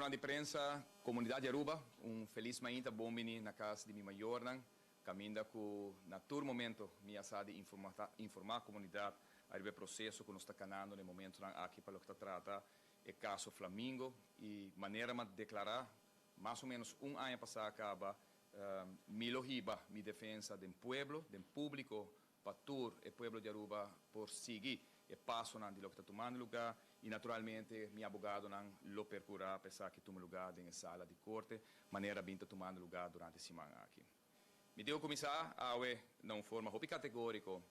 Miembronan di prensa, comunidad di Aruba, un feliz mainta. Bon bini na cas di mi mayornan, caminda cu na tur momento mi a sa di informa comunidad ariba e proceso cu nos ta canando na e momentonan aki pa loke ta trata e caso Flamingo. Y manera mi a declara mas o menos un aña pasa caba, mi lo hiba mi defensa den pueblo, den publico, pa tur e pueblo di Aruba por sigui e pasonan di loke ta tumando lugar y naturalmente mi abogadonan lo percura pa esaki tuma lugar den e sala di corte manera bin ta tumando lugar durante e siman aki. Mi tin cu cuminsa awe na un forma hopi categorico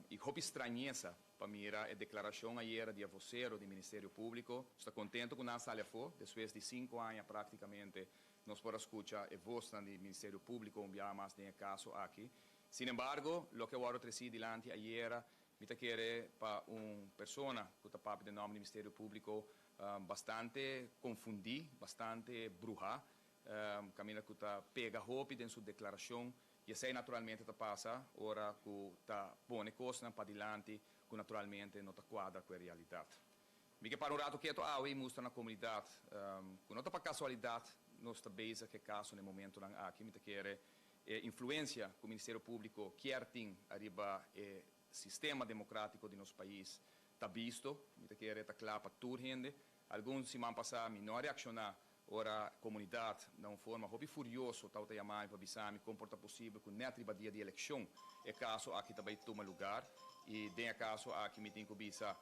y hopi strañeza pa mira e declaracion ayera di e vocero di Ministerio Publico. Nos ta contento cu nan a sali afo despues di 5 aña practicamente. Nos por a scucha e voznan di Ministerio Publico un biaha mas den e caso aki. Sin embargo, loke a wordo treci dilanti ayera, mi ta kere pa un persona cu ta papia den nomber di Ministerio Publico, bastante confundi, bastante bruha, caminda cu ta pega hopi den su declaracion. Y esey naturalmente ta pasa ora cu ta pone cosnan padilanti cu naturalmente no ta cuadra cu e realidad. Mi ke para un rato keto awe y mustra na comunidad cu no ta pa casualidad nos ta bezig cu e caso na e momentonan aki. Mi ta kere e influencia cu Ministerio Publico kier tin ariba e sistema democratico di nos pais ta bisto. Mi ta kere ta cla pa tur hende. Algun siman pasa mi no a reacciona ora comunidad na un forma hopi furioso tawata yama mi pa bisa mi con por ta posibel cu net riba dia di eleccion e caso aki ta bay tuma lugar. Y den e caso aki mi tin cu bisa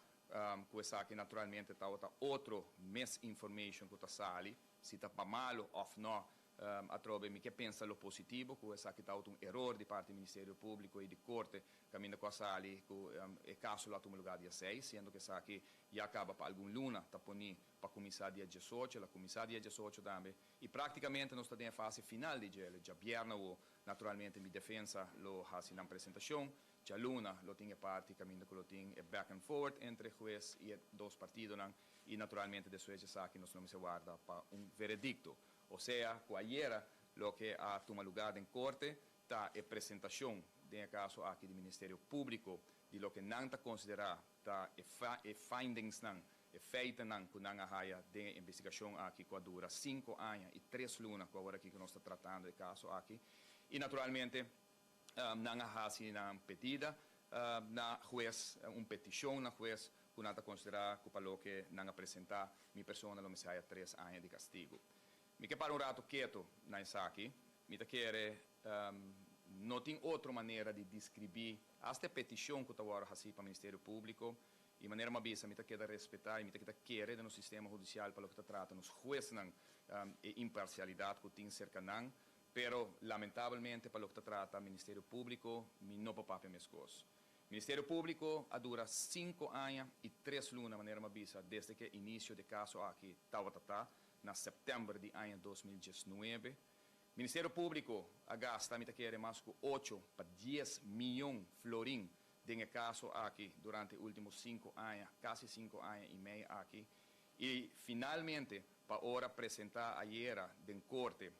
cu esaki naturalmente tawata otro misinformation cu ta sali, si ta pa malo of no. Atrobe mi ke pensa lo positivo, cu esaki tawata un eror di parti di Ministerio Publico y di Corte, caminda cu a sali cu e caso lo a tuma lugar dia 6, siendo cu esaki ya caba pa algun luna ta poni pa cuminsa dia 18. El a cuminsa dia 18 tambe y practicamente nos ta den e fase final di dje. Diabierna naturalmente mi defensa lo haci nan presentacion, dialuna lo tin e parti caminda cu lo tin e back and forth entre hues y e dos partidonan y naturalmente despues di esaki nos lo mester warda pa un veredicto. O sea, cu ayera loke a tuma lugar den corte ta e presentacion den e caso aki di Ministerio Publico di loke nan ta considera ta e findingsnan, e feitonan cu nan a haya den e investigacion aki cu a dura 5 aña y 3 luna cu awor aki cu nos ta tratando e caso aki. Y naturalmente nan a haci nan pedida na hues, un peticion na hues cu nan ta considera cu pa loke nan a presenta mi persona lo mester haya 3 aña di castigo. Mi ke para un rato keto na esaki. Mi ta kere no tin otro manera di describi hasta e peticion cu ta wordo haci pa Ministerio Publico. Y manera mi a bisa, mi ta keda respeta y mi ta keda kere den nos sistema hudicial pa loke ta trata nos huesnan, e imparcialidad cu tin cerca nan, pero lamentablemente pa loke ta trata Ministerio Publico mi no por papia mescos. Ministerio Publico a dura 5 aña y 3 luna, manera mi a bisa, desde cu inicio di e caso aki tawata na september di aña 2019. Ministerio Publico a gasta, mi ta kere, mas cu 8 pa 10 miyon florin den e caso aki durante e ultimo 5 aña, casi 5 aña y mey aki. Y finalmente, pa ora presenta ayera den corte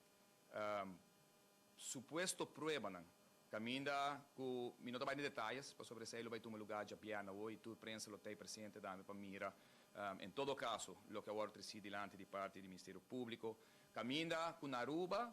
supuesto pruebanan, caminda cu mi no ta bay den detaye, pasobra esey lo bay tuma lugar diabierna y tur prensa lo ta presente tambe pa mira en todo caso loke a wordo treci dilanti di parti di Ministerio Publico, caminda cu na Aruba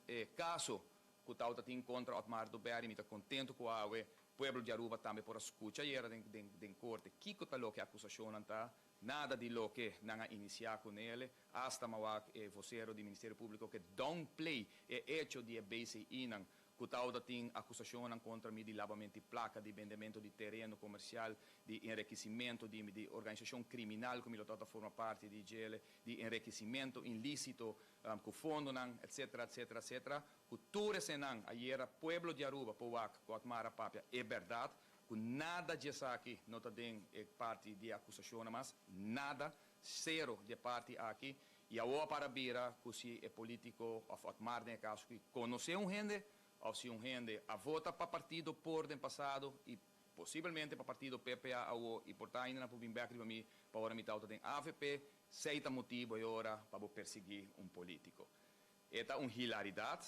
e caso cu tawata tin contra Otmar Oduber. Mi ta contento cu awe pueblo di Aruba tambe por a scucha ayera den corte kico ta loke acusacionnan ta. Nada di loke nan a inicia cu ne, hasta m'a wak e vocero di Ministerio Publico cu downplay e hecho di e BCI nan cu tawata tin acusacionnan contra mi di labamento di placa, di bendemento di tereno comercial, di enriquecimento di organisacion criminal cu mi lo ta forma parti di dje, di enriquecimento ilicito cu fondonan, etc., etc., etc. Cu tur eseynan, ayera pueblo di Aruba por wak cu Otmar a papia e berdad, cu nada di esaki no ta den e parti di acusacion mas, nada, cero di parti aki. Y awor pa bira cu si e politico of Otmar den caso cu conoce un hende of si un hende a vota pa partido POR den pasado y posiblemente pa partido PPA awo y por ta ainda nan por bin back riba mi pa ora mi tawata den AVP, esey ta motibo e ora pa bo persegui un politico. E ta un hilaridad.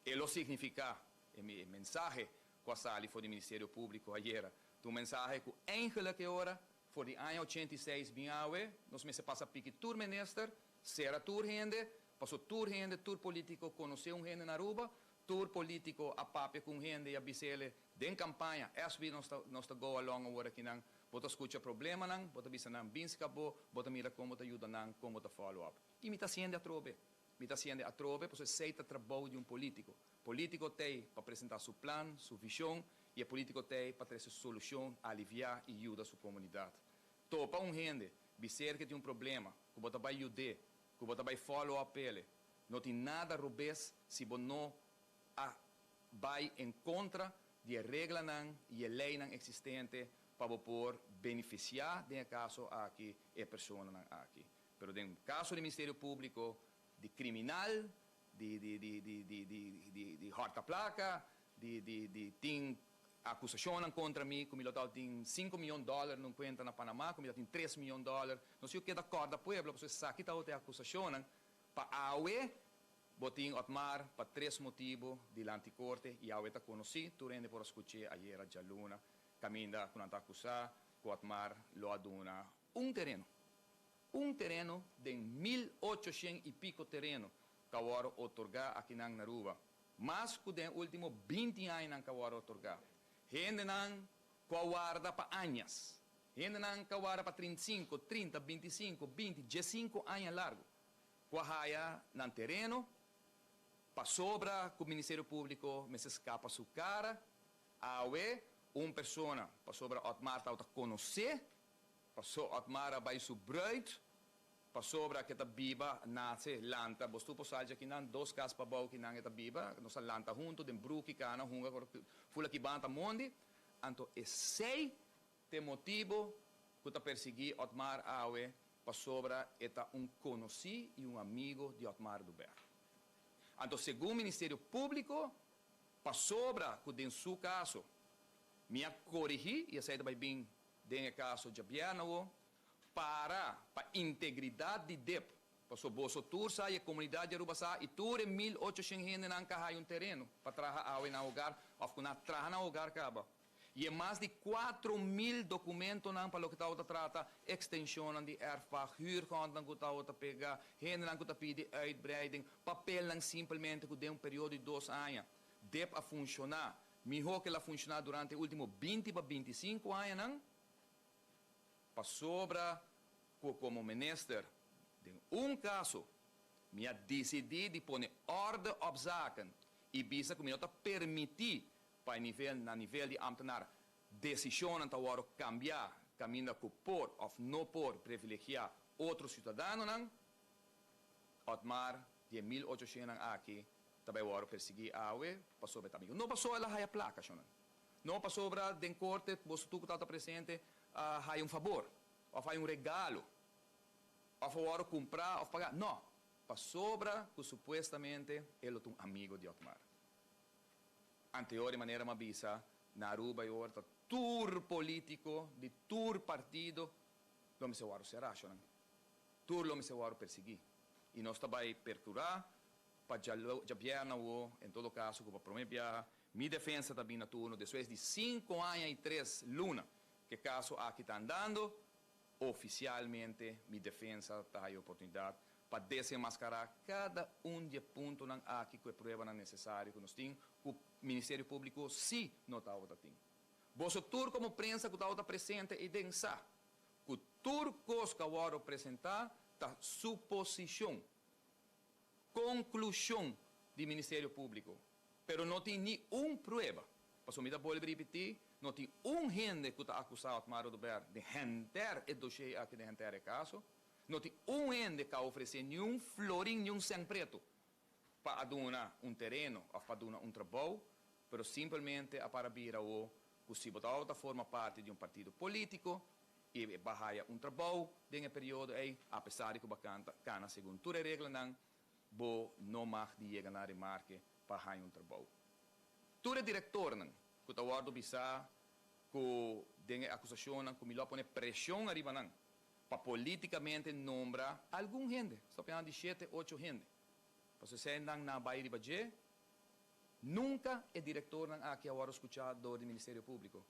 E lo significa e mensahe cu a sali for di Ministerio Publico ayera. Un mensahe cu eigenlijk e ora for di aña 86 bin awe, nos mester pasa piki tur minister. Sera tur hende, paso tur hende, tur politico conoce un hende na Aruba, tur politico a papia cu un hende y a bisele den campaña, SB nos ta go along awor aki nan, bo ta scucha problemanan, bo ta bisa nan bin bo, bo ta mira con ta yuda nan, con ta follow up. Y mi ta haciendo atrobe. Mi ta haciendo atrobe, pasobra esey ta trabou di un politico. Politico tin pa presenta su plan, su vision, y e politico tin pa trece solucion, alivia y yuda su comunidad. Topa un hende, bisa cu tin un problema, cu bo ta bay yuda, cu bo ta bay follow up ele. No tin nada robes si bo no a bay en contra di reglanan y leynan existente pa por beneficia, den caso aki, e personanan aki. Pero den caso di Ministerio Publico, di criminal, di horta placa, di tin acusacion contra mi, cu mi tin 5 miyon di dollar na cuenta na Panama, cu mi tin 3 miyon di dollar. No sé loke ta corda pueblo, pasobra esaki ta otro acusacion, pa awe, bo tin Otmar pa tres motibo dilanti corte y awe ta conoci, tur hende por scucha ayera dialuna, caminda cu nan ta acusa, cu Otmar lo a duna un tereno. Un tereno di 1800 y pico tereno cu a wordo otorga aki na Aruba. Mas cu den ultimo 20 aña cu a wordo otorga. Hendenan cu a warda pa aña. Hendenan cu a warda pa 35, 30, 25, 20, 15 aña largo. Cu a haya nan tereno, pasobra cu Ministerio Publico mester scapa su cara, awe un persona, pasobra Otmar ta conoce, paso Otmar a bay su bruid, pasobra cu e ta biba, nace, lanta, bo por sa aki nan, dos cas pabou cu nan ta biba, nos a lanta hunto, den bruki, cana, hunga, fula cu banta mondi, anto esey ta motibo cu ta persigui Otmar awe, pasobra e ta un conoci y un amigo di Otmar Oduber. Anto, segun Ministerio Publico, pasobra cu den su caso, mi a corigi, y esey tambe bin den caso diabierna, pa integridad di DEP, pasobra boso tur sa, e comunidad di Aruba sa, y tur 1800 hendenan cu un tereno pa traha awe na hogar, of cu nan a traha na hogar caba. Y mas di 4 mil documentonan pa loke ta trata extension di erfpacht, huurgrondnan cu ta pega, hendenan cu ta pidi uitbreiding, papelnan simplemente cu den un periodo di 2 aña. DEP a funciona, miho cu el a funciona durante ultimo 20 pa 25 aña, pasobra como minister, den un caso, mi a dicidi di pone orde op zaken y bisa cu mi no ta permiti pa na nivel di ambtenaar decision ta wordo cambia, caminda cu por of no por privilegia otro ciudadanonan. Otmar di 1800 aki tambe wordo persigui awe pasobra e ta amigo. No pasobra el a haya placa, shonan. No pasobra den corte bo tur ta presente haya un fabor of haya un regalo of awor cumpra of paga. No, pasobra cu supuestamente e ta un amigo di Otmar. Anterior manera m'a bisa na Aruba y ora tur politico di tur partido lo mester wordo sera, shonan. Tur lo mester wordo persigui. Y nos tambe percura pa diabierna o en todo caso cu prome biaha mi defensa tambe na turno despues di 5 aña y 3 luna cu e caso aki ta andando. Oficialmente mi defensa ta e oportunidad pa desenmascara cada un di e puntonan aki cu e pruebanan necesario cu nos tin, cu Ministerio Publico si no ta tin. Boso tur como prensa cu ta presente y den sa, cu tur cos cu awor presenta ta suposicion, conclusion di Ministerio Publico, pero no tin ni un prueba. Paso mi ta bolbe ripiti, no tin un hende cu ta acusa Otmar Oduber di henter e dossier aki, di henter e caso. No tin un hende cu a ofrece ni un florin, ni un cen preto pa duna un tereno of pa duna un trabou, pero simplemente a para bira o cu si bo ta forma parti di un partido politico y bo a haya un trabou den e periodo ey, apesar di cu bo a cana segun tur e reglanan, bo no mag di yega na remarke pa haya un trabou. Tur e directornan cu ta wordo bisa cu den acusacion cu mi lo pone presion ariba nan pa politicamente nombra algun hende, sta pensando di 7, 8 hende. Pasobra nan nan bay riba dje, nunca e directornan aki a wordo scucha door di Ministerio Publico.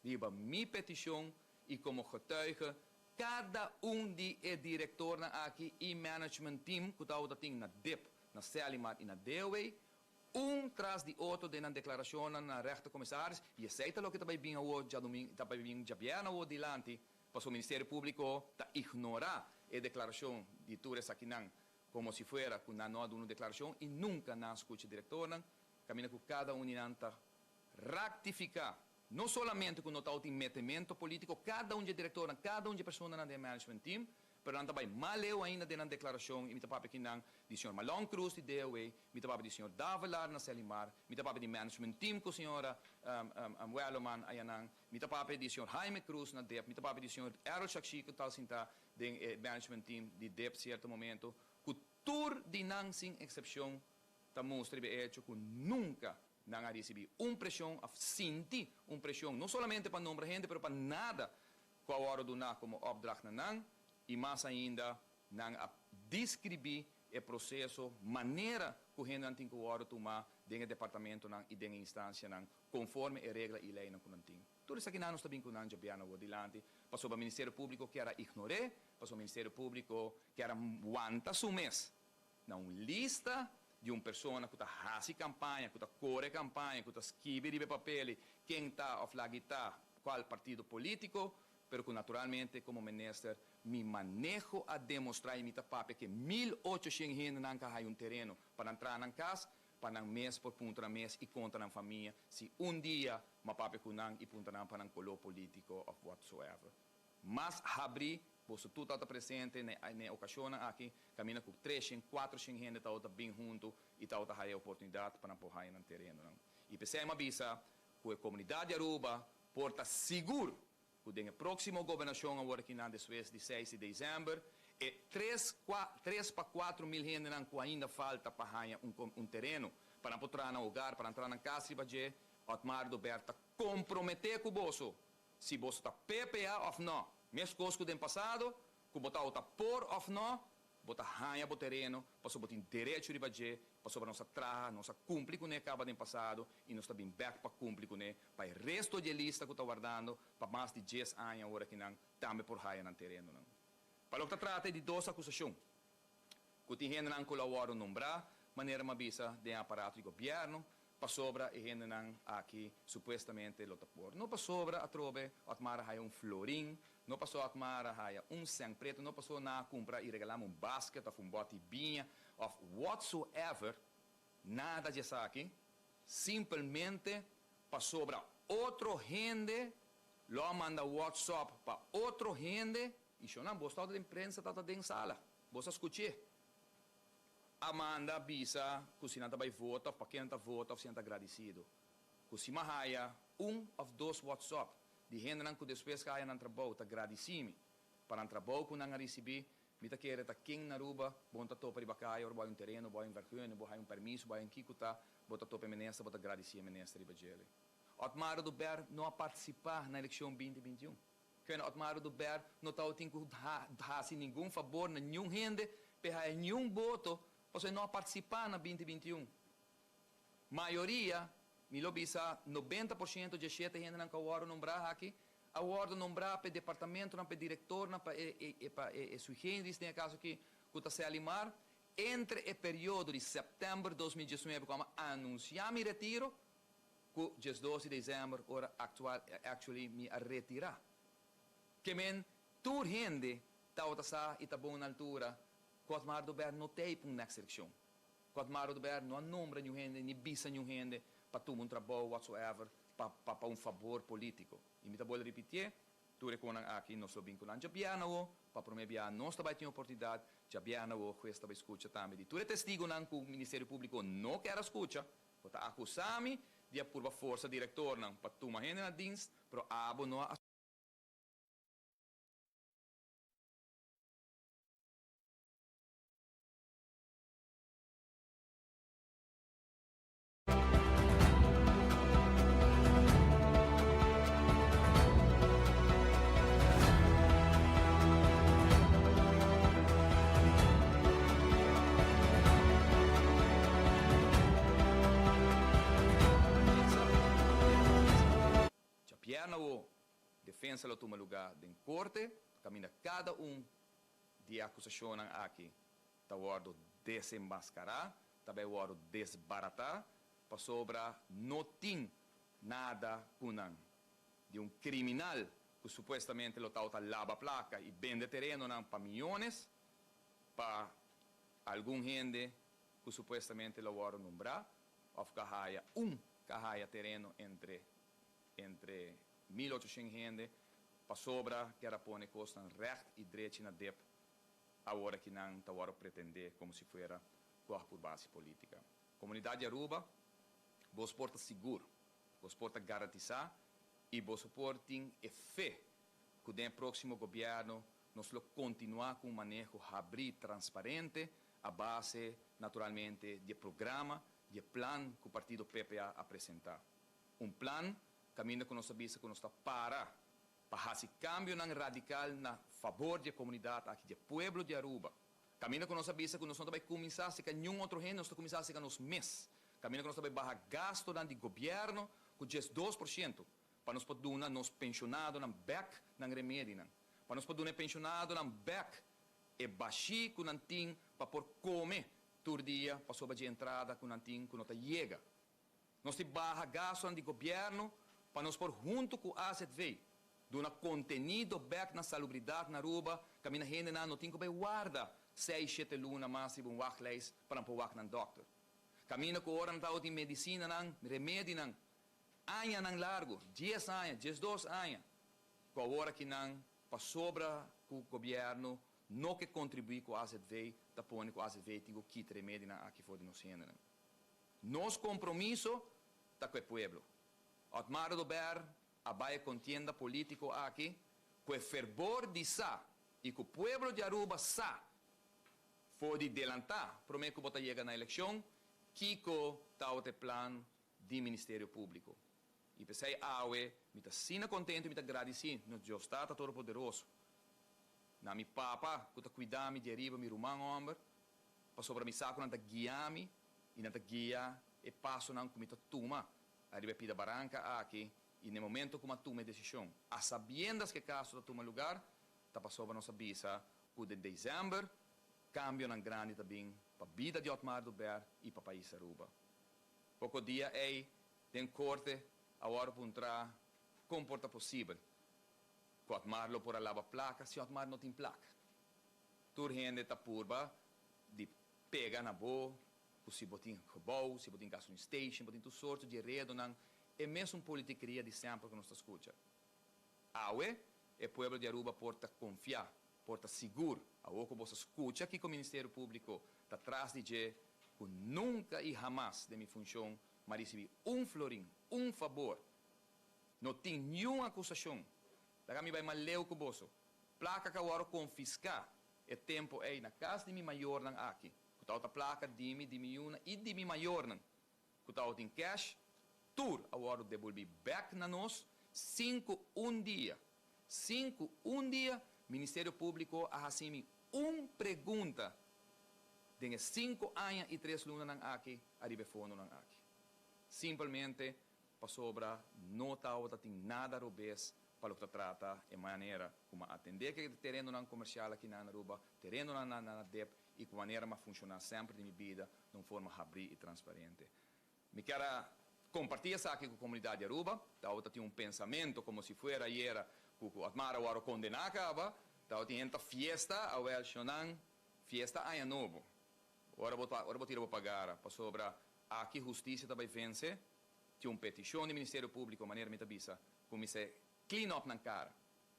Riba mi peticion y como getuige. Kada un di e direktornan aki i management team ku tabata tin na dip, na Selimar i na DOW, un tras di otro den nan deklarashonnan na rechtercommissaris, i esei ta loke ta bai bin awor djadumingu, ta bai bin djabièrnè awor dilanti, pasobra Ministerio Públiko ta ignorá e deklarashon di tur esakinan komo si fuera ku nan no a duna un deklarashon i nunka nan a skucha direktornan, kaminda ku kada un di nan ta raktifiká No solamente cu no ta tin metemento politico, cada un dje directornan, cada un dje personanan den e management team, pero nan ta bay mas leu ainda den nan declaracion y mi ta papia kinan di señor Malon Cruz di DOW, mi ta papia di señor Davelaar na Selimar, mi ta papia di management team cu señora Welleman ayanan, mi ta papia di señor Jaime Cruz na dip, mi ta papia di señor Errol Shakshi cu tal sinta den e management team di dip cierto momento, cu tur di nan sin excepcion ta mustra riba e hecho cu nunca Nan a ricibi un presion of sinti un presion, no solamente pa nombra hende, pero pa nada cu a wordo duna como opdracht na nan, y mas ainda nan a describi e proceso manera cu hendenan tin cu wordo tuma den e departamentonan y den e instancianan conforme e regla y leynan cu nan tin. Tur esakinan nos ta bin cu nan djabiana awor dilanti, pasobra Ministerio Publico kier a ignore, pasobra Ministerio Publico kier a wanta su mes na un lista di un persona ku ta hasi kampaña, ku ta kore kampaña, ku ta skibi riba e papel ken ta òf lagi ta kual partido polítiko, pero ku naturalmente komo minister mi maneho a demostrá i mi ta papia ke 1800 hendenan ka haya un tereno pa nan traha nan kas, pa nan mes por puntra nan mes i konta nan famia si un dia m'a papia ku nan i puntra nan pa nan koló polítiko òf whatsoever. Mas habrí, boso tur tabata presente na e okashonnan aki, kaminda ku treshen, kuatroshen hende tabata bin huntu i tabata haya e oportunidat pa nan por haya nan terenonan. I p'esei mi a bisa ku e komunidat di Aruba por ta sigur ku den e próksimo gobernashon awor akinan despues di seis di desèmber, e tres tres pa 4000 hendenan ku ainda falta pa haya un un tereno pa nan por traha nan hogar, pa nan traha nan kas riba dje, Otmar Oduber ta komprometé ku boso Si boso ta PPA of no, meskos ku den pasado, ku bo tabata por of no, bo ta haña bo tereno pasobra bo tin derecho riba dje, pasobra nos a traha, nos a kumpli kuné kaba den pasado i nos ta bin bèk pa kumpli kuné pa e resto di e lista ku ta wardando pa mas di djes aña ora ki nan tambe por haya nan terenonan. Pa loke ta trata e di dos akusashon, ku tin hendenan ku lo a wòrdu nombrá, manera mi a bisa, den e aparato di gobièrnu, pasobra e hendenan aki supuestamente lo ta por. No pasobra atrobe Otmar a haya un florin, no paso Otmar a haya un sèn pretu, no paso nan a kumpra i regalá-mi un basket òf un bòt'i biña òf whatsoever, nada di esaki, simpelmente pasobra otro hende lo a manda whatsapp pa otro hende i shonnan bo tabata den prensa tabata den sala, bo sa skuch'é. A manda bisa cu si nan ta bay vota of pa ken nan ta vota of si nan ta agradecido. Cu si m'a haya un of dos WhatsApp di hendenan cu despues cu a haya nan trabou ta gradici mi pa nan trabou cu nan a ricibi, mi ta kere ta ken na Aruba bon ta topa riba caya ora bo haya un tereno, bo haya un vergunning, bo haya un permiso, bo haya un kico ta, bo ta topa e minister, bo ta gradici e minister riba djele. Otmar Oduber no a participa na eleccion 2021. Ken Otmar Oduber no tabatin cu haci ningun fabor na niun hende p'e haya niun boto pasobra e no a participa na 2021. Mayoria, mi lo bisa 90% dje shete hendenan cu a wordo nombra aki, a wordo nombra p'e departamentonan, p'e directornan, pa e pa e sui generis den e caso aki cu ta Selimar, entre e periodo di september 2019 cu a anuncia mi retiro Ku 12 di desèmber ora aktual actually mi a retirá. Ke men tur hende tabata sa i ta bon na altura ku Otmar Oduber no ta ei pa un next elekshon. Ku Otmar Oduber no a nombra niun hende ni bisa niun hende pa tuma un trabou whatsoever pa pa pa un fabor politiko. I mi ta bolbe ripitié, tur e konan aki nos lo bin ku nan djabièrnè awo, pa promé biaha nos ta bai tin oportunidat, djabièrnè awo hues ta bai skucha tambe di tur e testigunan ku Ministerio Públiko no kier a skucha. Bo ta akusá mi di a purba forsa direktornan pa tuma hende na dienst, pero abo no a. Djabièrnè awo, defensa lo tuma lugá den korte. Caminda cada un di acusacionnan aki ta wordo desenmascara, ta bay wordo desbarata, pasobra no tin nada cu nan. Di un criminal cu supuestamente lo tawata laba placa y bende terenonan pa miyones pa algun hende cu supuestamente lo wordo nombra of cu a haya un cu a haya tereno entre entre 1800 hende pasobra kier a pone cosnan recht y drechi na dep awor aki nan ta wordo pretende como si fuera cu a por base politica. Comunidad di Aruba, bos por ta sigur, bos por ta garantisa y boso por tin e fe cu den e proximo gobierno nos lo continua cu un maneho habri, transparente, a base naturalmente di e programa, di e plan cu partido PPA a presenta. Un plan caminda cu nos a bisa cu nos ta para pa haci cambionan radical na fabor di e comunidad aki, di e pueblo di Aruba. Caminda cu nos a bisa cu nos no ta bay cuminsa haci ca niun otro hende, nos ta cuminsa haci ca nos mes. Caminda cu nos ta bay baha gastonan di gobierno cu 12% pa nos por duna nos pensionadonan bek nan remedinan. Pa nos por duna e pensionadonan bek e bashi cu nan tin pa por come tur dia pasobra dje entrada cu nan tin cu no ta yega. Nos tin baha gastonan di gobierno pa nos por hunto cu AZV duna contenido bek na salubridad na Aruba caminda hendenan no tin cu bay warda seis shete luna mas riba un wachtlijst pa nan por wak nan dokter. Caminda cu ora nan ta tin medicinanan, remedinan, añanan largo, 10 aña, 12 aña, cu awor aki nan pasobra cu gobierno no ke contribui cu AZV ta pone cu AZV tin cu kita remedinan aki for di nos hendenan. Nos compromiso ta cu e pueblo. Otmar Oduber a bay e contienda politico aki cu e fervor di sa y cu pueblo di Aruba sa for di delanta prome cu bo ta yega na eleccion kico ta e plan di Ministerio Publico. Y pesey awe mi ta asina contento y mi ta gradici nos Dios Tata Todopoderoso, na mi papa cu ta cuida mi di ariba, mi ruman homber, pasobra mi sa cu nan ta guia mi y nan ta guia e pasonan cu mi ta tuma ariba e pida baranca aki y na e momento cu mi a tuma e decision, a sabiendas cu e caso ta tuma lugar, ta pasobra nos a bisa cu den december cambionan grandi ta bin pa bida di Otmar Oduber y pa pais Aruba. Poco dia ey den corte awor puntra con por ta posibel cu Otmar lo por a laba placa si Otmar no tin placa. Tur hende ta purba di pega na bo cu si bo tin gebouw, si bo tin gasoline station, bo tin tur sorto di redonan, e mesun politikeria di semper cu nos ta scucha. Awe, e pueblo di Aruba por ta confia, por ta sigur, awo cu bo sa scucha kico Ministerio Publico ta tras di dje, cu nunca y hamas den mi funcion m'a ricibi un florin, un fabor. No tin niun acusacion. Laga mi bay mas leu cu boso. Placa cu a wordo confisca e tempo ey na cas di mi mayornan aki, cu tawata placa di mi, di mi yuna y di mi mayornan, cu tawatin cash, tur a wordo debolbi bek na nos sin cu un dia, sin cu un dia Ministerio Publico a haci mi un pregunta den e 5 aña y 3 lunanan aki ariba e fondonan aki. Simplemente pasobra no tawata tin nada robes pa loke ta trata e manera cu m'a atende cu e terenonan comercial aki na Aruba, terenonan na na dep y cu manera m'a funciona semper den mi bida den un forma habri y transparente. Mi kier a comparti esaki cu comunidad di Aruba. Tawata tin un pensamento como si fuera ayera cu cu Otmar a wordo condena caba. Tawata tin hende ta fiesta, awel shonan, fiesta aña nobo. Ora bo ta, ora bo tira bo pagara, pasobra aki husticia ta bay vence. Tin un peticion di Ministerio Publico, manera mi ta bisa, cu mi se clean up nan cara,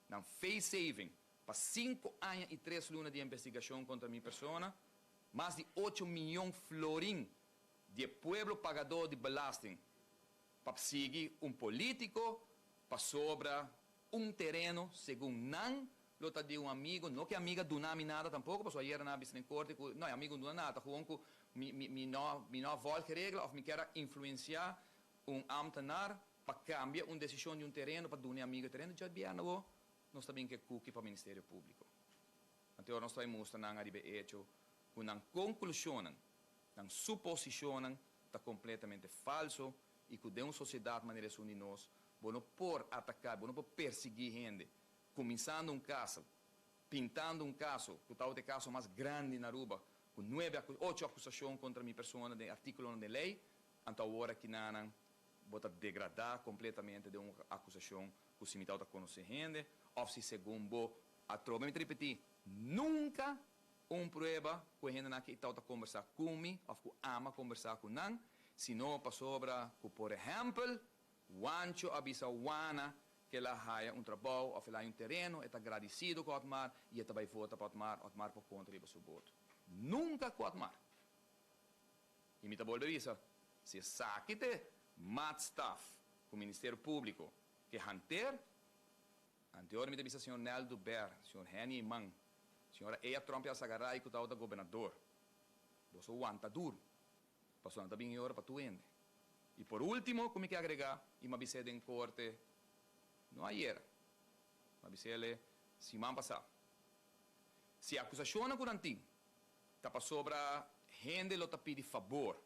nan face saving, pa 5 aña y 3 luna di investigacion contra mi persona, mas di 8 miyon florin di e pueblo pagador di belasting, pa sigui un politico pasobra un tereno, segun nan, lo ta di un amigo, no cu amiga duna mi nada tampoco, pasobra ayera nan a bisa den corte cu no, e amigo no duna nada, gewoon cu mi, mi, mi no, mi no a volg regla of mi kier a influencia un ambtenaar pa cambia un decision di un tereno pa duna e amigo e tereno. Djabièrnè bo nos ta bin cu e cookie pa Ministerio Publico. Anto ora nos ta bay mustra nan ariba e hecho cu nan conclusionnan, nan suposicionnan ta completamente falso y cu den un sociedad manera esun di nos, bo no por ataca, bo no por persigui hende, cuminsando un caso. pintando un caso, cu ta e caso mas grandi na Aruba, cu nuebe, ocho acusacion contra mi persona di articulo di ley, anto awor aki nan bo ta degrada completamente di un acusacion cu si mi ta conoce hende, of si segun bo, atrobe mi ta ripiti, nunca un prueba cu hende nan aki ta combersa cu mi, of cu ami a combersa cu nan, sino pasobra cu, por ehempel, Wancho a bisa Wana cu el a haya un trabou of el a haya un tereno, e ta agradecido cu Otmar y e ta bay vota pa Otmar, Otmar por conta riba su voto. Nunca cu Otmar. Y mi ta bolbe bisa, si esaki ta maatstaf cu Ministerio Publico kier hanteer, anterior mi ta bisa señor Nel Duber, señor Henny Eman, señora Eya Tromp Yarzagaray cu ta gobernador, boso wanta duro, paso nan ta bin ora pa tur hende. Y por ultimo, cu mi kier agrega, y m'a bis'e den corte, no ayera, m'a bis'e siman pasa. Si acusacion cu nan tin, ta pasobra hende lo ta pidi fabor,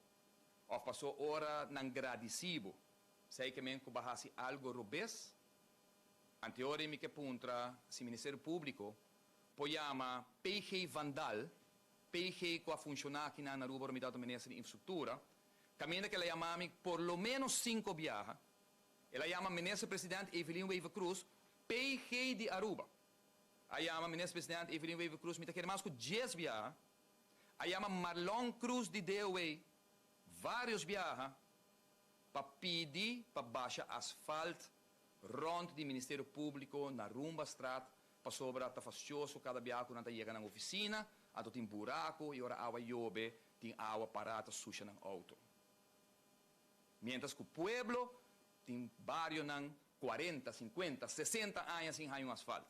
of paso ora nan gradici bo, esey kiermen cu bo a haci algo robes, anterior mi kier puntra si Ministerio Publico por yama PG Van Dal, PG cu a funciona aki na Aruba, mi ta minister di Infrastructura, caminda cu el a yama mi por lo menos cinco biaha, el a yama minister presidente Evelyn Wever-Croes, PG di Aruba. A yama minister presidente Evelyn Wever-Croes, mi ta kere mas cu 10 biaha. A yama Marlon Cruz di DOW, varios biaha, pa pidi pa basha asfalt rond di Ministerio Publico na Rumbastraat, pasobra ta fastioso cada biaha cu nan ta yega na oficina, anto tin buraco y ora awa yobe, tin awa para ta susha nan auto. Mientras cu pueblo tin barionan 40, 50, 60 aña sin un asfalt.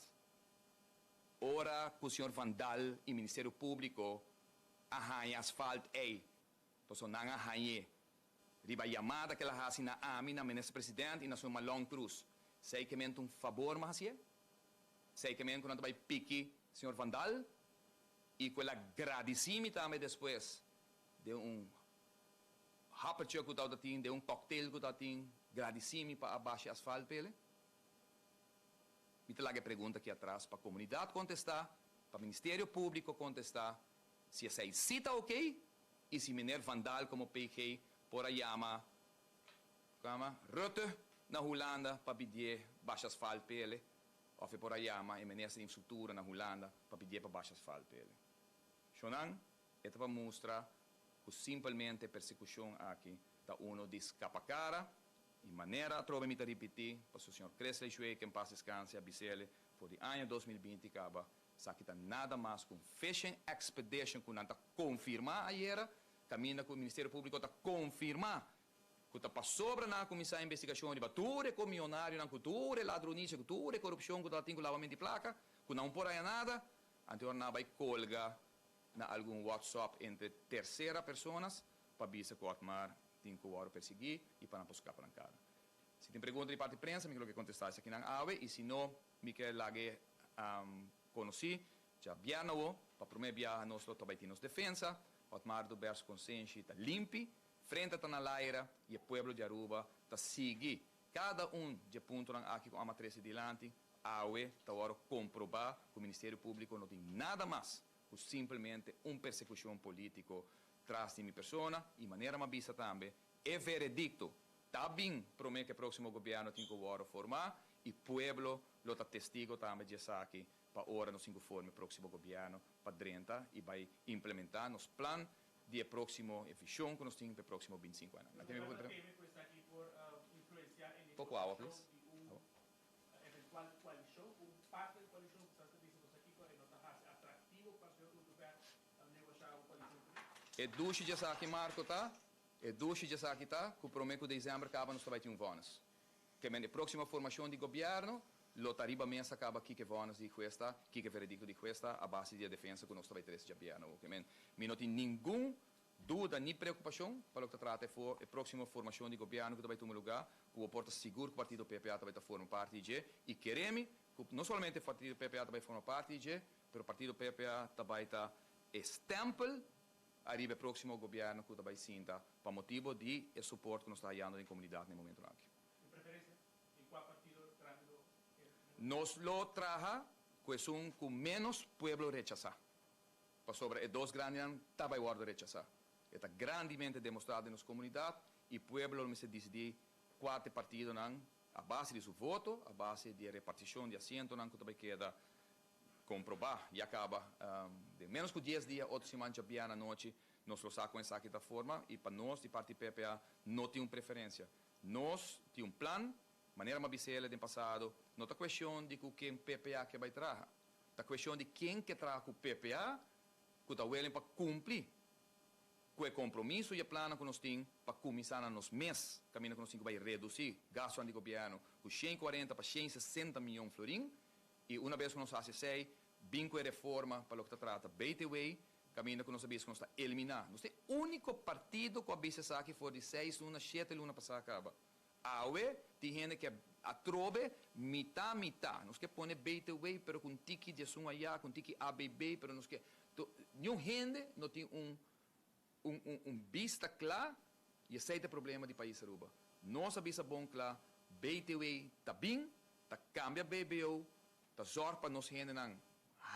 Ora cu señor Van Dal y Ministerio Publico a haña asfalt ey, paso nan a hañ'e riba yamada cu el a haci na ami, na minister presidente y na señor Marlon Cruz. Esey kiermen un fabor m'a haci? Esey kiermen cu nan bay piki señor Van Dal y cu el a gradici mi tambe despues di un happertje cu ta tin, di un cocktail cu ta tin, gradici mi pa a basha asfalt p'e? Mi ta laga e pregunta aki atras pa comunidad contesta, pa Ministerio Publico contesta, si esey si ta ok y si meneer Van Dal como PG por a yama, yama Rutte na Hulanda pa pidi basha asfalt p'e, of por a yama e minister di Infrastructura na Hulanda pa pidi pa basha asfalt p'e. Shonan, e ta pa mustra cu simplemente persecucion aki ta uno di scapa cara y manera atrobe mi ta ripiti pa señor Chris Shuek en paz descanse a bis'e for di aña 2020 caba, esaki ta nada mas cu fishing expedition cu nan ta confirma ayera, caminda cu Ministerio Publico ta confirma cu ta pasobra nan a cuminsa investigacion riba tur e miyonario, cu tur ladronicia, cu tur corupcion cu tin cu lavamento di placa, cu no por haya nada, anto nan bay colga na algun WhatsApp entre tercera personas pa bisa cu Otmar tin cu wordo persegui y pa nan scapa na cara. Si tin pregunta di parti prensa, mi kier contesta esaki nan awe y si no, mi kier laga conoci, diabierna pa prome biaha nos lo tambe tin nos defensa, Otmar Oduber su consenshi ta limpi, frente ta na laira y e pueblo di Aruba ta sigui cada un di punto aki cu ami a trece dilanti, awe ta awor comproba cu Ministerio Publico no tin nada mas cu simplemente un persecucion politico tras di mi persona y manera m'a bisa tambe e veredicto ta bin prome cu e proximo gobierno tin cu forma y pueblo lo ta testigo tambe di esaki pa ora nos forma e proximo gobierno pa drenta y bay implementa nos plan di proximo vision cu nos tin pa e proximo 25 aña. Poco awa, please. Eventual coalicion, un parti di coalicion cu ta diciendo aki cu no ta atractivo pa señor Oduber negocia un coalicion. E dushi di esaki, Marco, ta? E dushi di esaki ta, cu prome cu december caba nos tambe tin un vonnis. Kiermen e proximo formacion di gobierno, lo ta riba mesa caba kico vonnis di hues ta, kico veredicto di hues ta, a base di defensa cu nos tambe trece diabierna. Kiermen, mi no tin ningun duda ni preocupacion pa loke ta trata e proximo formacion di gobierno cu tambe tuma lugar, cu por ta sigur cu partido PPA tambe ta forma parti di dje, y kere mi, no solamente partido PPA tambe forma parti di dje, pero partido PPA tambe ta stempel ariba e proximo gobierno cu tambe sinta pa motibo di e suporte cu nos ta hayando den comunidad na e momento aki. E preferencia? Den cua partido grandi? Nos lo traha. Ku esun ku menos pueblo rechasá. Pasobra e dos grandinan ta bai wòrdu rechasá. E ta grandimente demostrá den nos komunidat i pueblo lo mester disidí kua ta e partidonan a base di su voto, a base di e repartishon di asientonan ku ta bai keda komprobá. Ya kaba den ménos ku dies dia, otro siman djabièrnè anochi, nos lo sa kon esaki ta forma i pa nos di parti PPA no tin un preferensia. Nos tin un plan. Manera m'a bisa el den pasado, no ta cuestion di cu ken PPA ke bay traha. Ta cuestion di ken ke traha cu PPA cu ta willing pa cumpli cu e compromiso y e plannan cu nos tin pa cuminsa na nos mes caminda cu nos tin cu bay reduci gastonan di gobierno cu 140 pa 160 miyon florin y una bes cu nos haci esey bin cu e reforma pa loke ta trata BTW caminda cu nos a bisa cu nos ta elimina. Nos ta e unico partido cu a bisa esaki for di seis luna, shete luna pasa caba. Awe tin hende ke atrobe mitá mitá. Nos ke pone BTW pero ku un tiki di esun ayá, ku un tiki ABB, pero nos ke niun hende no tin un un un un bista kla i esei ta e problema di pais Aruba. Nos a bisa bon kla BTW ta bin, ta kambia BBO, ta zòrg pa nos hendenan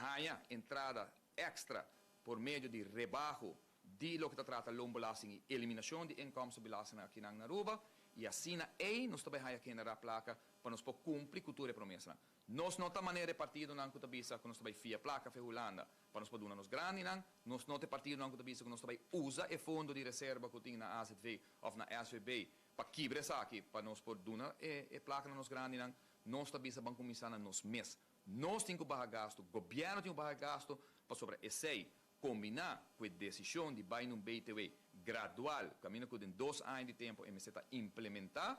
haña entrada èkstra por medio di rebaho di loke ta trata loonbelasting i eliminashon di inkomstenbelastingnan akinan na Aruba i asina ei nos ta bai haya generá plaka pa nos por kumpli ku tur e promesanan. Nos no ta manera e partidonan ku ta bisa ku nos ta bai fia plaka fe Hulanda pa nos por duna nos grandinan, nos no ta e partidonan ku ta bisa ku nos ta bai usa e fondo di reserva ku tin na AZV òf na SVB pa kibra esaki pa nos por duna e plaka na nos grandinan, nos ta bisa ban kuminsá na nos mes. Nos tin ku baha gastu, gobièrnu tin ku baha gastu pasobra esei Kombiná ku e desishon di bai na un BTW gradual, kaminda ku den dos aña di tempu e mester ta implementá,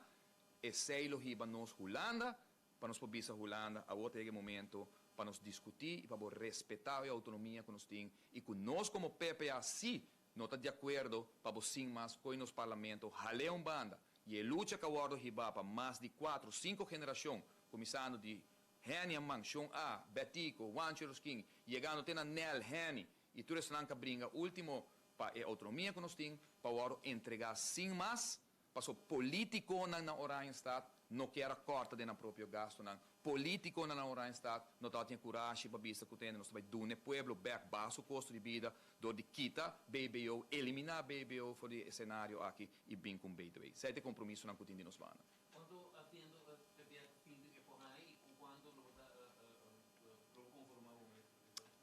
esei lo hiba nos Hulanda pa nos por bisa Hulanda awor ta yega e momento pa nos diskutí i pa bo respetá e outonomia ku nos tin i ku nos komo PPA sí no ta di akuerdo pa bo sin mas koe nos parlamento hal'é un banda i e lucha ku a wòrdu hibá pa mas di kuatro, sinku generashon kuminsando di Henny a man, Shon A, Betico, Juancho Rosquin, yegando te na Nel, Henny y tur esnan ca bringa ultimo pa e autonomia cu nos tin pa wordo entrega sin mas, paso politiconan na Oranjestad no kier a corta den nan propio gastonan, politiconan na Oranjestad no tabatin e curashi pa bisa cu tende nos ta bay duna e pueblo bek baha su costo di bida door di kita BBO, elimina BBO for di e escenario aki y bin cu un BTW. Esey ta e compromisonan cu tin di nos banda. Cuanto asiento PPA ta sinti cu e por haña y cu cuanto lo bo ta lo bo conforma bo mes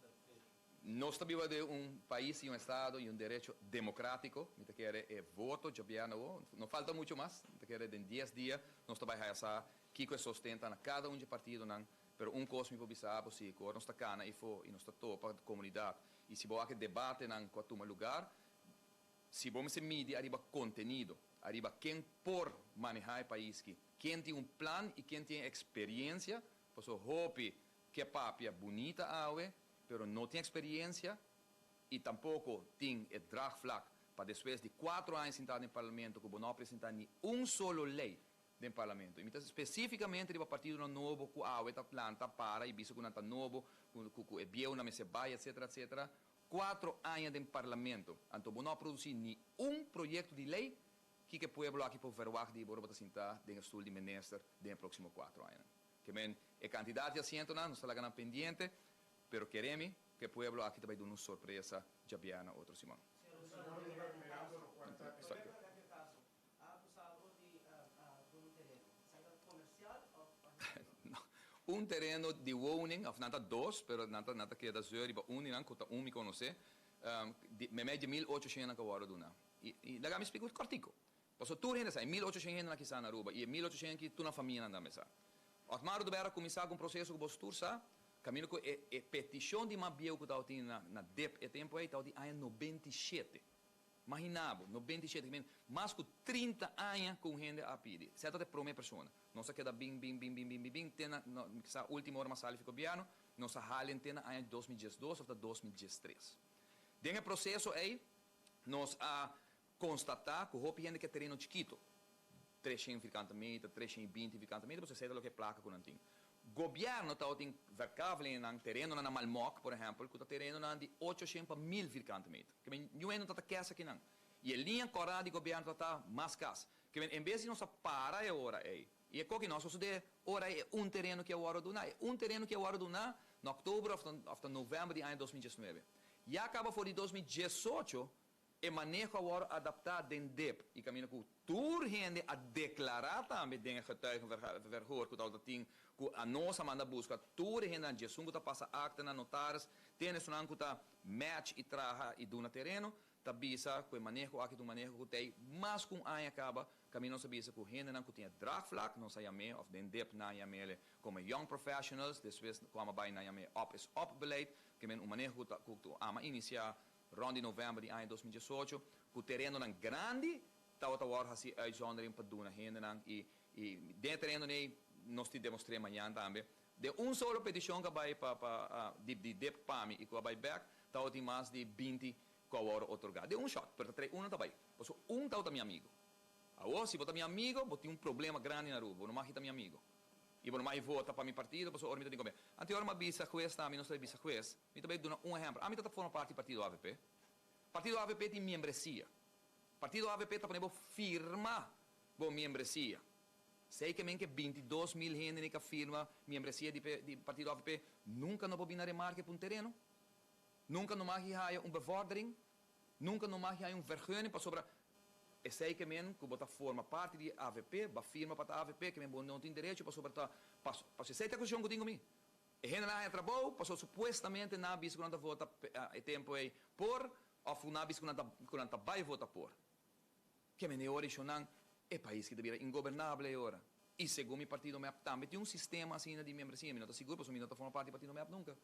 satisfecho? Nos ta biba den un pais y un estado y un derecho democratico. Mi ta kere e voto djabièrnè awo, no falta mucho mas, mi ta kere den dies dia nos ta bay haya sa kico e sosten ta na cada un dje partidonan. Pero un cos mi por bisa bo si, cu ora nos ta cana eyfo y nos ta topa comunidad y si bo wak e debatenan cu a tuma lugar, Si bo mester midi ariba contenido, ariba ken por maneha e pais ki, ken tin un plan y ken tin experiencia, pasobra hopi ke papia bunita awe, pero no tin experiencia y tampoco tin e draagvlak pa despues di cuatro aña sinta den parlamento cu bo no a presenta ni un solo ley den parlamento. Y mi ta specificamente riba partidonan nobo cu awe ta planta para y bisa cu nan ta nobo, cu cu e bieunan mester bay etcetera etcetera. Cuatro aña den parlamento, anto bo no a produci ni un proyecto di ley, kiko e pueblo aki por verwagt di bo ora bo ta sinta den e stoel di minister den e proximo cuatro añanan? Ke men, e cantidad di asientonan nos ta laga nan pendiente, pero kere mi cu e pueblo aki ta bay duna un sorpresa djabièrnè otro siman. Un tereno di woning, of nan ta dos, pero nan ta nan ta keda zeur riba un di nan, ku ta un mi konosé, di meimei di 1800 nan ka wòrdu duna. I i laga mi splika un kòrtiku. Pasobra tur hende sa, e 1800 hendenan ki sa na Aruba, i e 1800 ki tur nan famianan tambe sa. Otmar Oduber a kuminsá ku un proseso ku boso tur sa, kaminda ku e e petishon di mas bieu ku tabatin na na dip e tempu ei tabatin aña 97. Maginá bo, 97, ki men mas ku 30 aña ku un hende a pidi. Esei ta e promé persona. Nos a keda bin, bin, bin, bin, bin, bin, bin, te na, no, mi sa último ora mas sali fi gobièrnu, nos a halen te na aña 2012 òf ta 2013. Den e proseso ei, nos a konstatá ku hopi hende ke tereno chikitu, 300 vierkante meter, 320 vierkante meter, pasobra esei ta loke e plaka ku nan tin. Gobièrnu tabatin verkavelingennan, terenonan na Malmok, por ehèmpel, ku ta terenonan di 800 pa 1000 vierkante meter. Ke men niun hende no ta ta kes akinan. I e liña kòrá di gobièrnu ta ta mas kas. Ke men en bes di nos a para e ora ei, i e koki nos a sosodé ora ei e un tereno ki a wòrdu duná. E un tereno ki a wòrdu duná Na òktober òf ta novèmber di aña 2019. Ya kaba for di 2018 e maneho a wòrdu adaptá den DIP i kaminda ku tur hende a deklará tambe den e getuigenverhoor ku tabata tin ku anos a manda buska tur e hendenan djesun ku ta pasa aktenan notaris te esunnan ku ta match i traha i duna tereno ta bisa ku e maneho aki ta un maneho ku t'ei mas ku un aña kaba kaminda nos a bisa ku hendenan ku tin e draagvlak nos a yam'é òf den DIP nan a yam'é komo young professionals despues ku ama bai nan yam'é op is op beleid ke men un maneho ku ta ku ama inisiá Rond di november di aña 2018, ku terenonan grandi tabata wòrdu hasi uitzondering pa duna hendenan i i den e terenonan ei nos tin demostr'é mañan tambe. Den un solo petishon ku a bai pa pa di di dip pa mi i ku a bai bèk tabatin mas di 20 ku a wòrdu otorgá den un shòt, pero ta trei uno ta bai pasobra un tabata mi amigu. Awor si bo ta mi amigu bo tin un problema grandi na Aruba, bo no mag ta mi amigu i bo no mag vota pa mi partido pasobra ora mi ta tin kombe. Anto ora mi a bisa hues tambe nos ta bisa hues. Mi ta bai duna un ehempel. Ami ta ta forma parti di partido avp. Partido avp tin miembresia. Partido avp ta pone bo firma bo miembresia. Sei ke men ke 22.000 hende ni ka firma miembresia di di partido avp nunka no por bin na remarke pa un tereno. Nunka no mag haya un bevordering. Nunka no mag haya un vergunning pasobra esei ke men ku bo ta forma parti di avp, bo a firma pa ta avp ke men bo no tin derecho pasobra ta pasobra esei ta e akusashon ku tin ku mi. E hendenan a haña trabou pasobra supuestamente nan a bisa ku nan ta vota e tempu ei por òf ku nan a bisa ku nan ta ku nan ta bai vota por. Ke mende e ora ishonnan e pais ki ta bira ingobernabel e ora. I segun mi partido mep tambe tin un sistema asina di membresia. Mi no ta sigur pasobra mi no ta forma parti di partido mep nunka.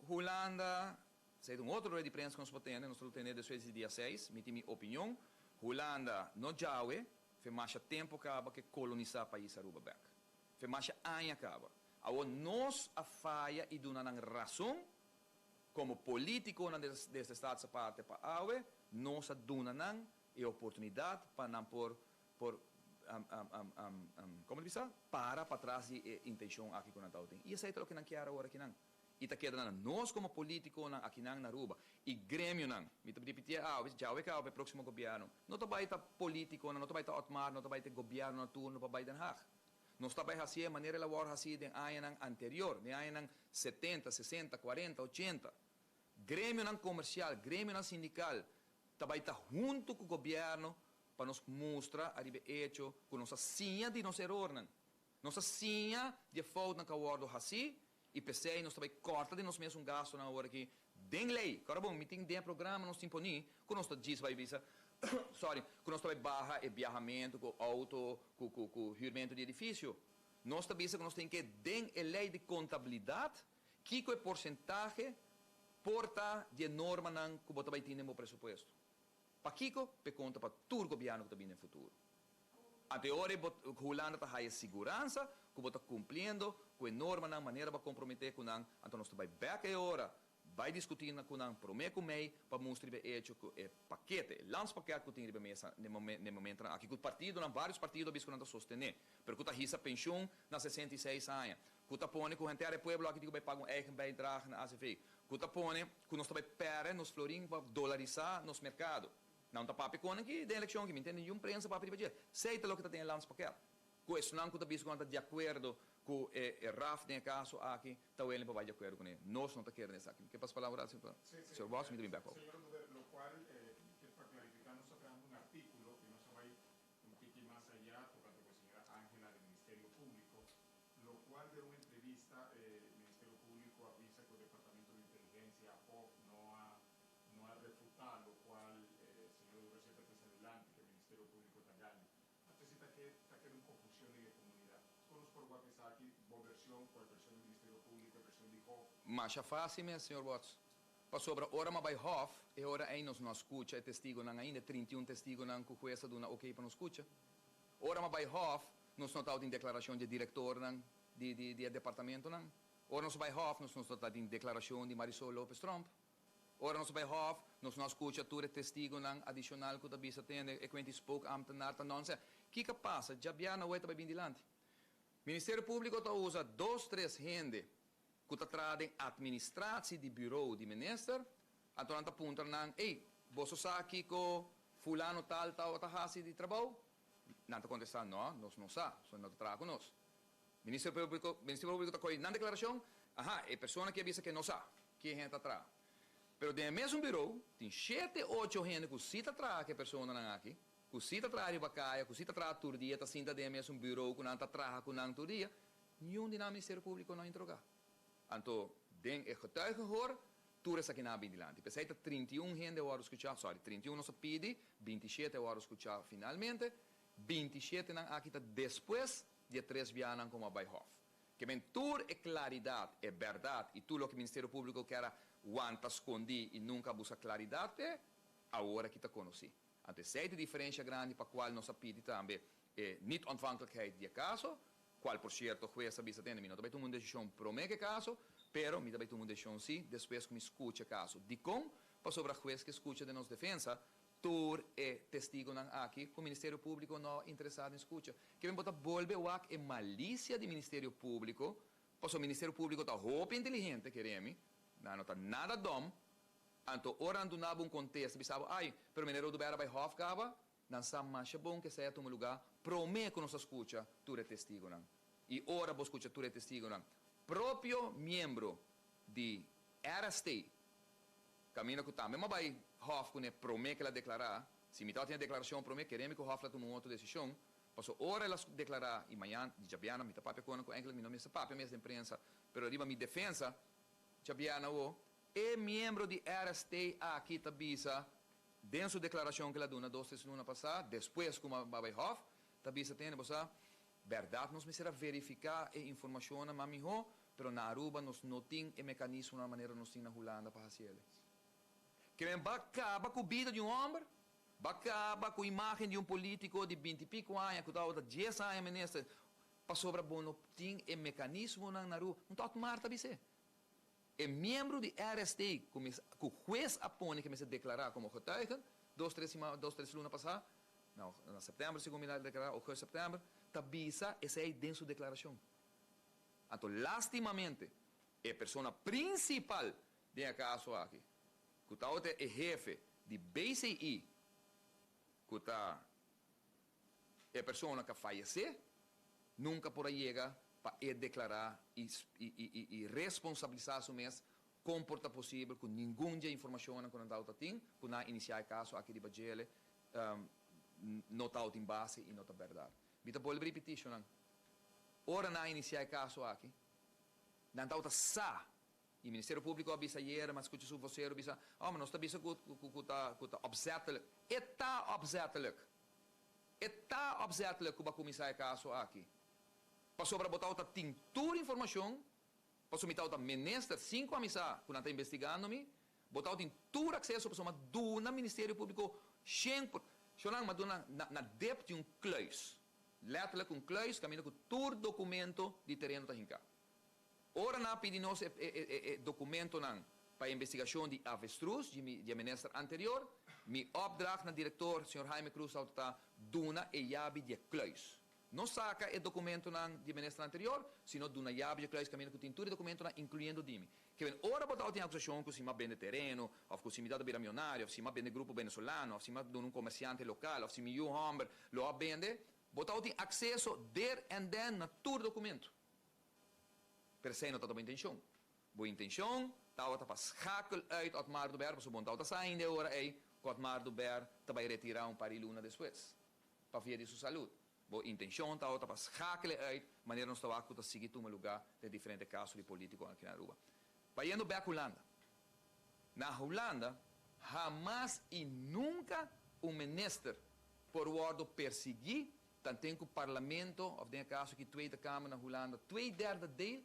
Hulanda, Esei ta un otro rueda di prensa ku nos por tene. Nos ta lo tene despues di dia seis. Mi tin mi opinion. Hulanda no djawe. Fe masha tempo kaba ke kolonisá pais Aruba bèk. Fe masha aña kaba. Awor nos a faya i duna nan rason komo polítikonan desde Staatsaparte pa awe, nos a duna nan e oportunidat pa nan por por komo ta bisa? Para patras di e intenshon aki ku nan tabatin. I esei ta loke nan kier awor akinan. I ta keda na nos komo polítikonan akinan na Aruba i gremionan. Mi ta ripitié awe, djawe kaba pa e próksimo gobièrnu. No ta bai ta polítikonan, no ta bai ta Otmar, no ta bai ta e gobièrnu na turno pa bai Den Haag. Nos ta bai hasié manera el a wòrdu hasí den añanan anterior, den añanan 70, 60, 40, 80. Gremionan komersial, gremionan sindikal ta bai ta huntu ku gobièrnu pa nos mustra ariba e echo ku nos a siña di nos erornan. Nos a siña di e foutnan ku a wòrdu hasí i p'esei nos ta bai kòrta di nos mesun gastunan awor aki den lei. Kòrda bon, mi tin den e programa nos tin poní ku nos ta djis bai bisa, sorry, ku nos ta bai baha e biahamentu ku outo, ku ku ku hürmentu di edifisio. Nos ta bisa ku nos tin ke den e lei di kontabilidat kiko e porsentahe por ta di e normanan ku bo ta bai tin den bo presupuesto. Pakiko? P'e konta pa tur gobièrnu ku ta bini den futuro. Anto e ora ei bo Hulanda ta haya siguransa ku bo ta kumpliendo ku e normanan manera bo a komprometé ku nan, anto nos ta bai bèk e ora bai diskutí ku nan promé ku mei pa mustra riba e echo ku e pakete, e landspakket ku tin riba mesa na e momentonan aki ku partidonan, vários partido a bisa ku nan ta sostené, pero ku ta hisa penshun na 66 aña, ku ta pone ku henter e pueblo aki tin ku bai paga un eigen bijdrage na azv, ku ta pone ku nos ta bai pèrdè nos florin pa dolarisá nos merkado. Nan ta papia kon aki den elekshon aki, mi ntende niun prensa papia riba dje. Esei ta loke ta den e landspakket. Ku esnan ku ta bisa ku nan ta di akuerdo ku e RAF den e kaso aki ta welen pa bai di akuerdo kuné. Nos no ta kere den esaki. Mi ke pasa palabra rato pa señor Bos, mi ta bin bek awo. Señor Oduber, lokual mi ke pa klarifiká, nos ta trahando un artíkulo i nos a bai un tiki mas ayá tokante ku e señora Angela di Ministerio Públiko, lokual den un entrevista e Ministerio Públiko a bisa ku Departamento di Inteligensia, APOC, no a no a refutá lokual e señor Oduber semper ta sa dilanti ku e Ministerio Públiko ta gaña. Anto si ta ke ta keda un konfushon den e komunidat. Kon nos por wak esaki, bo vershon ku e vershon di Ministerio Públiko, e vershon di Hof? Masha fásil mes, señor Bots. Pasobra ora m'a bai Hof, e ora ei nos no a skucha e testigonan ainda, e 31 testigonan ku hues a duna okey pa nos skucha. Ora m'a bai Hof, nos no tabatin deklarashon dje direktornan di di di e departamentonan. Ora nos a bai Hof, nos no tabatin deklarashon di Marisol Lopez Tromp. Ora nos a bai Hof, nos no a skucha tur e testigonan adishonal ku ta bisa tende e kuenti spookambtenaar ta nonsens. Kiko a pasa? Djabièrnè awor e ta bai bin dilanti. Ministerio Públiko ta usa dos tres hende ku ta traha den atministratie di bureau di minister, anto nan ta puntra nan, ey, boso sa kiko fulano tal tabata hasi di trabou? Nan ta kontestá, No, nos no sa, so no ta traha ku nos. Ministerio Públiko, Ministerio Públiko ta kohe nan deklarashon, Aha, e persona aki a bisa ku e no sa ken hende ta traha. Pero den e mesun birou tin shete, ocho hende ku si ta traha ku e personanan aki, ku si ta traha riba kaya, ku si ta traha tur dia, ta sinta den e mesun birou ku nan ta traha ku nan tur dia. Niun di nan Ministerio Públiko no a interogá. Anto den e getuigenhoor tur esakinan a bin dilanti. P'esei ta 31 hende a wòrdu skuchá, sòri, 31 nos a pidi, 27 a wòrdu skuchá finalmente. 27 nan aki ta despues di e tres bianan komo a bai hòf. Ke men tur e klaridat, e bèrdat i tur loke Ministerio Públiko kier a wanta skondí i nunka a buska klaridat p'e, awor aki ta konosí. Anto esei ta e diferensha grandi pa kual nos a pidi tambe e niet-ontvankelijkheid di e kaso, kual por sierto hues a bisa tende mi no ta bai tuma un desishon promé ku e kaso, pero mi ta bai tuma un desishon sí despues ku mi skucha e kaso. Dikon? Pasobra hues ke skucha den nos defensa tur e testigonan aki ku Ministerio Públiko no a interesá den skucha. Ke men bo ta bolbe wak e malisia di Ministerio Públiko, pasobra Ministerio Públiko ta hopi inteligente, kere mi, nan no ta nada dòm, anto ora nan duna bo un kontesta bisa bo, ai, pero meneer Oduber a bai hòf kaba, nan sa masha bon ku esei a tuma lugá promé ku nos a skucha tur e testigonan. I ora bo skucha tur e testigonan, propio miembro di RST, Kaminda ku tambe m'a bai Hof kuné promé ku el a deklará. Si mi tabatin e deklarashon promé, keré mi ku Hof la tuma un otro desishon. Paso ora el a deklará i mañan, di djabièrnè, mi ta papia ku nan ku enkele mi no mester papia mes den prensa, pero riba mi defensa, djabièrnè awo, e miembro di RST aki ta bisa den su deklarashon ku el a duna dos tres luna pasá, despues ku m'a bai Hof, ta bisa tende, bo sa, bèrdat nos mester a verifiká e informashonnan mas mihó, Pero na Aruba nos no tin e mecanismonan manera nos tin na Hulanda pa haci el. Ke men ba caba cu bida di un homber, ba caba cu imagen di un politico di binti pico aña cu tabata dies aña minister, pasobra bo no tin e mecanismonan na Aruba. Un tot mar ta bis'é. E miembro di RST cu mes cu huez a pone ke mester declara como getuigen, dos tres sima dos tres luna pasa, na na september segun mi la declara, august september, ta bisa esey den su declaracion. Anto lastimamente e persona principal den e caso aki, cu tabata e hefe di BCI, cu ta e persona cu a fayece, nunca por a yega pa e declara y y responsabilisa su mes con por ta posibel cu ningun dje informacionnan cu nan tabata tin cu nan a inicia e caso aki riba djele no tabatin base y no ta berdad. Mi ta bolbe ripiti, shonnan. Ora nan a inisiá e kaso aki, nan tabata sa, i Ministerio Públiko a bisa ayera, mi a skucha su vosero bisa, oh, ma nos ta bisa ku ku ta ku ta opzettelijk. E ta opzettelijk! E ta opzettelijk ku bo a kuminsá e kaso aki. Pasobra bo tabata tin tur informashon, pasobra mi tabata minister sin ku a mi sa ku nan ta investigando mi, bo tabatin tur akseso pasobra mi a duna Ministerio Públiko shen por, shonnan, mi a duna na na dep di un kluis. Letterlijk un kluis kaminda ku tur dokumento di tereno ta hinká. Ora nan a pidi nos e e dokumentonan pa e investigashon di avestruz di mi di e minister anterior, mi opdracht na direktor señor Jaime Cruz tabata ta duna e yabi di e kluis. No saka e dokumentonan di e minister anterior, sino duna yabi di e kluis kaminda ku tin tur e dokumentonan inkluyendo di mi. Ke ora bo tabata tin akusashon ku si mi a bende tereno, òf ku si mi tabata bira mionario, òf si mi a bende grupo venezolano, òf si mi a duna un komersiante lokal, òf si mi yu hòmber lo a bende, bo tabatin akseso der en den na tur dokumentu. Pero esei no tabata bo intenshon. Bo intenshon tabata pa schakel uit Otmar Oduber, pasobra bo no tabata sa ainda e ora ei ku Otmar Oduber ta bai retirá un par di luna despues, pa via di su salud. Bo intencion tabata pa schakel e uit manera nos ta wak cu ta sigui tuma luga den diferente caso di politico aki na Aruba. Bayendo bek Hulanda. Na Hulanda hamas y nunca un minister por wordo persigui tanten cu parlamento of den e caso aki Tweede Kamer na Hulanda twee derde deel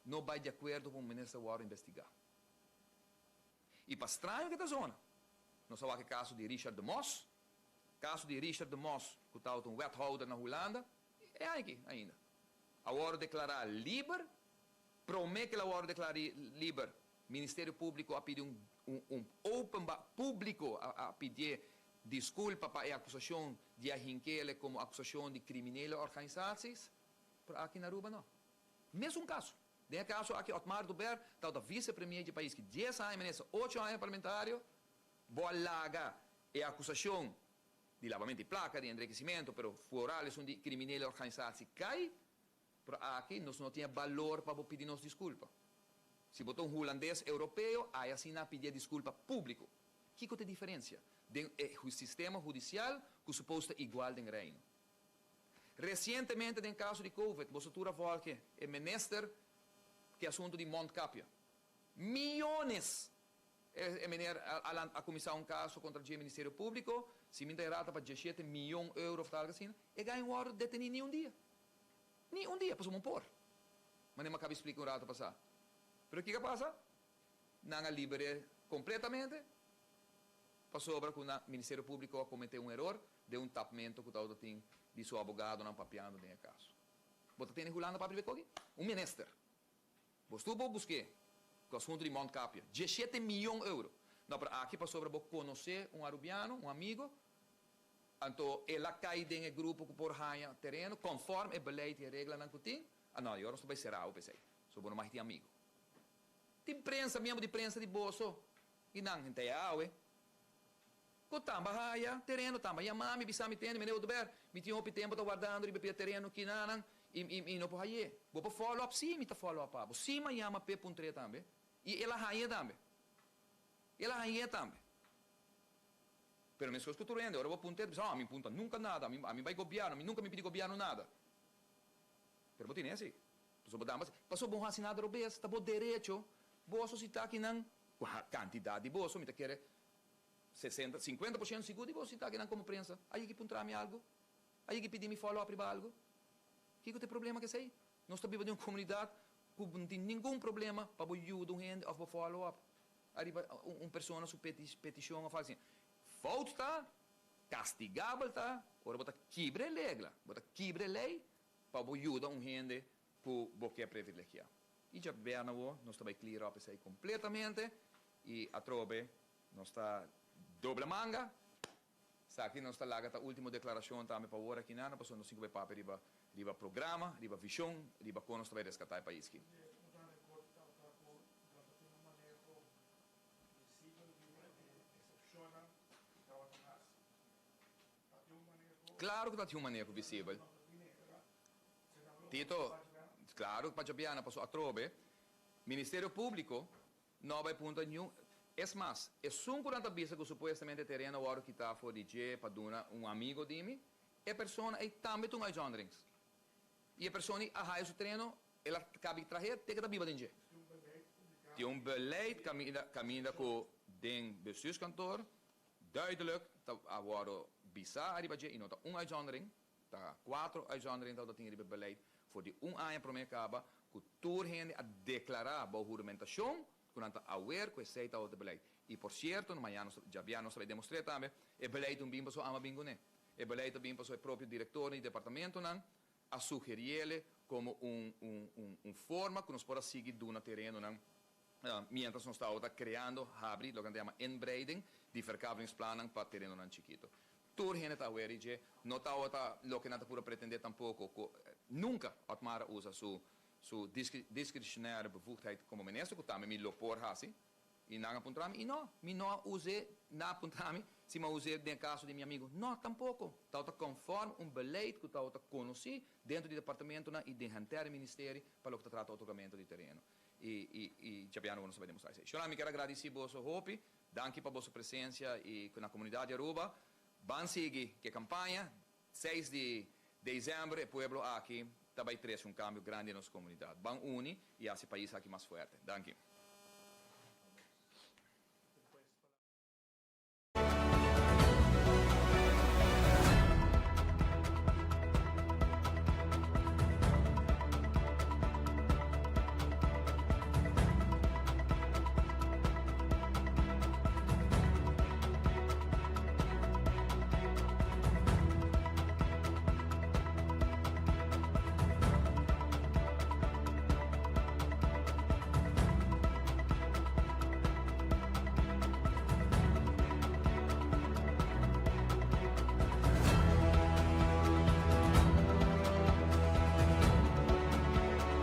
no bay di acuerdo pa un minister wordo investiga. Y pa straño cu ta zona, nos a wak e caso di Richard de Mos. Kaso di Richard de Mos ku tabata un wethouder na Hulanda, e aña aki ainda. A wòrdu deklará liber, promé ku el a wòrdu deklará liber, Ministerio Públiko a pidi un un openba públiko a pidié diskulpa pa e akusashon di a hink'é komo akusashon di kriminele organisaties, pero aki na Aruba no. Mesun kaso. Den e kaso aki Otmar Oduber tabata visepremier dje pais ki dies aña minister, ocho aña parlamentario, bo a laga E akusashon Di lavamento di placa, di enriquecimento, pero vooral esun di criminele organisatie cay, pero aki nos no tin e balor pa bo pidi nos disculpa. Si bo ta un Hulandes Europeo, ay asina pidi e disculpa publico. Kico ta e diferencia den e sistema hudicial cu suppose ta igual den Reino? Recientemente den caso di Covid, boso tur a volge e minister cu e asunto di mondkapje. Miyones! E meneer a cuminsa un caso contra dje Ministerio Publico, si mi ta errata pa 17 miyon euro of tal asina, e gain wordo deteni ni un dia. Ni un dia, pasobra un por. Manera mi a caba explica un rato pasa. Pero kico a pasa? Nan a libere completamente pasobra cu nan Ministerio Publico a comete un eror den un tapmento cu tabata tin di su abogadonan papiando den e caso. Bo ta tene Hulanda papia di koki? Un minister. Bo estuvo buske cu asunto di mondkapje. 17 miyon euro. No, pero aki pasobra bo conoce un Arubiano, un amigo, anto el a cay den e grupo cu por haya tereno conforme e beleid y e reglanan cu tin. Ah no, awor nos ta bay cera bo p'esey. So bo no mag tin amigo. Tin prensa, miembro di prensa di boso y nan henter awe cu tamba haya tereno, tamba yama mi, bisa mi tende, Meneer Oduber, mi tin hopi tempo ta wardando riba pia tereno kinanan y no por haye. Bo por follow up? Si, mi ta follow up pa bo. Si, mi a yama p'e puntr'e tambe y el a haye tambe. El a haye tambe. Pero meskos ku tur hende, ora bo punta e ta bisa, oh, ami punta nunka nada, ami bai gobièrnu, ami nunka mi pidi gobièrnu nada. Pero bo tene esei. Pasobra bo damba esei. Pasobra bo no hasi nada robes, ta bo derecho. Boso si ta akinan, ku kantidat di boso, mi ta kere 60, 50% sigur di boso si ta akinan komo prensa. A yegi puntra mi algu? A yegi pidi mi follow up riba algu? Kiko ta e problema ku esei? Nos ta biba den un komunidat ku no tin ningun problema pa bo yuda un hende òf bo follow up ariba un persona su petishon òf algu asina. Fout ta, kastigabel ta, ora bo ta kibra e regla, bo ta kibra e lei pa bo yuda un hende ku bo ke privilegiá. I djabièrnè awor nos ta bai clear up esei kompletamente i atrobe nos ta dobla manga. Esaki nos ta laga ta ultimo deklarashon tambe pa awor aki nan, pasobra nos tin ku bai papia riba riba programa, riba vishon, riba kon nos ta bai reskatá e pais aki. No ta tin un maneho visibel riba e excepcionnan cu tabata haci. Ta tin un maneho. Claro cu ta tin un maneho visibel. Tito, claro pa djabiana paso atrobe Ministerio Publico no a bay punta niun. Es mas, esun cu nan ta bisa cu supuestamente tereno a wordo kita for di dje pa duna un amigo di mi, e persona ey tambe ta un uitzonderings. Y e persona ey a haya su tereno, el a cabi trahe te cu ta biba den dje. Tin un beleid caminda cu den bestuurskantoor duidelijk ta a wordo bisa ariba dje y no ta un uitzondering, ta cuatro uitzondering ta tin riba e beleid for di un aña prome caba cu tur hende a declara bou huramentacion cu nan ta aware cu esey ta otro beleid. Y por cierto, mañana nos djabièrnè nos ta bay demostr'é tambe, e beleid un bin pasobra ama bin cune. E beleid ta bin pasobra e propio directornan y departamentonan a sugeriele como un un un forma cu nos por a sigui duna terenonan mientras nos tabata creando, habri loke nan ta yama inbreiding di verkavelingsplannen pa terenonan chikito. Tur hende ta aware di dje, no tabata loke nan ta pura pretende tampoco cu nunca Otmar a usa su su discretionaire bevoegdheid como minister cu tambe mi lo por haci. I nan a puntra mi, i no, mi no a us'é. Nan a puntra mi si mi a us'é den e kaso di mi amigu. No, tampoko. Tabata konfòrm un beleid ku tabata konosí dentro di departamentonan i den henter e ministeri pa loke ta trata otorgamentu di tereno. I, i, i djabiano ku nos ta bai demostrá esei. Shona, mi kier a gradisí boso hopi. Danki pa boso presensia i ku na komunidat di Aruba. Ban sigui ku e kampaña. 6 di desèmber e pueblo aki ta bai trese un kambio grandi den nos komunidat. Ban uni i hasi e pais aki mas fuerte. Danki.